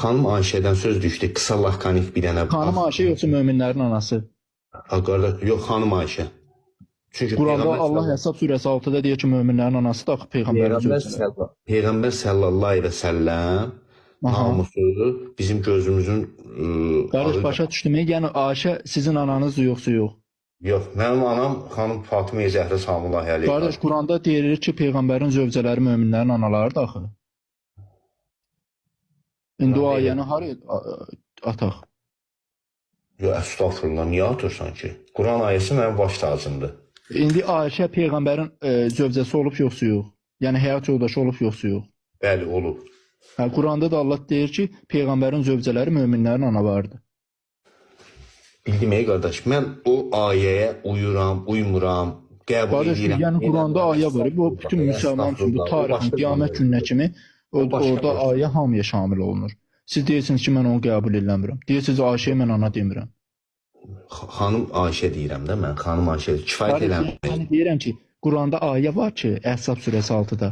Xanım Ayşədən söz düşdü. Qısa lakonik bir dənə. Xanım Ayşə yoxsa möminlərin anası? Ha, qardaş, yox, xanım Ayşə. Çünki Quranda Peyğəmbər Allah Hesab surəsi 6-da deyir ki, möminlərin anası da axı peyğəmbərin Peyğəmbər, zövcələri. Peyğəmbər sallallahu əleyhi və səlləm Aha. namusu bizim gözümüzün Qardaş ağı- başa düşdüm. Yəni Ayşə sizin ananızdır yoxsa yox? Yox, mənim anam xanım Fatimə Zəhra salamullahi əleyha. Qardaş Quranda deyilir ki, peyğəmbərin zövcələri möminlərin analarıdır axı. İndi o Quranda ayəni haraya ataq? Yox, əstəğfurullah, niyə atırsan ki? Quran ayəsi mənim baş tacımdır. İndi Ayşə peyğəmbərin zövcəsi olub yoxsa yox? Yəni həyat yoldaşı olub yoxsa yox? Bəli, olub. Hə, Quranda da Allah deyir ki, peyğəmbərin zövcələri möminlərin analarıdır. Bildim ey qardaş, mən o ayəyə uyuram, uymuram, qəbul Qardaş, edirəm. yəni Quranda ayə var. Bu bütün müsəlman üçün bu Estağfurullah, o tarixin başqa qiyamət bir gününə kimi O başqa orada bir- ayə hamıya şamil olunur. Siz deyirsiniz ki, mən onu qəbul eləmirəm. Deyirsiniz Ayşəyə mən ana demirəm. Xanım Ayşə deyirəm də mən, xanım Ayşə kifayət Qardaş, eləmir. yəni deyirəm ki, Quranda ayə var ki, Əhzab surəsi 6-da.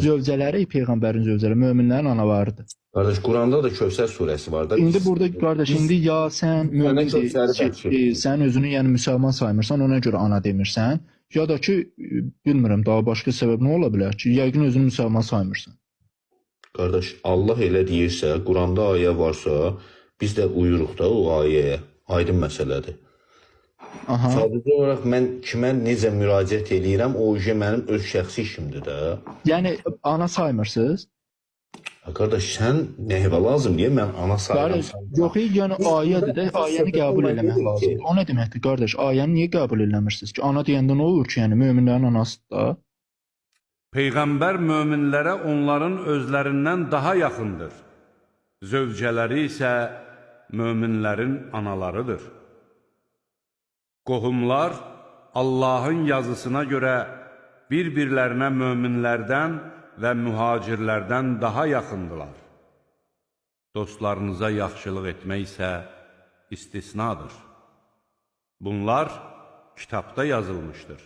Zövcələri peyğəmbərin zövcələri möminlərin analarıdır. Qardaş, Quranda da Kövsər surəsi var da. İndi biz- burada qardaş, indi ya sən mömin Kövsəri bəxş deyilsən, özünü yəni müsəlman saymırsan, ona görə ana demirsən, ya da ki, bilmirəm, daha başqa səbəb nə ola bilər ki, yəqin özünü müsəlman saymırsan. Qardaş, Allah elə deyirsə, Quranda ayə varsa, biz də uyuruq da o ayəyə. Aydın məsələdir. Aha. Sadəcə olaraq mən kimə necə müraciət eləyirəm, o işə mənim öz şəxsi işimdir də. Yəni ana saymırsınız? Ha, qardaş, sən nə hevə lazım deyə mən ana sayıram. Qardaş, yox, yəni ayədir də, ayəni qəbul eləmək lazımdır. O nə deməkdir qardaş? Ayəni niyə qəbul eləmirsiniz ki? Ana deyəndə nə olur ki, yəni möminlərin anasıdır da. Peyğəmbər möminlərə onların özlərindən daha yaxındır. Zövcələri isə möminlərin analarıdır. Qohumlar Allahın yazısına görə bir-birlərinə möminlərdən və mühacirlərdən daha yaxındılar. Dostlarınıza yaxşılıq etmək isə istisnadır. Bunlar kitabda yazılmışdır.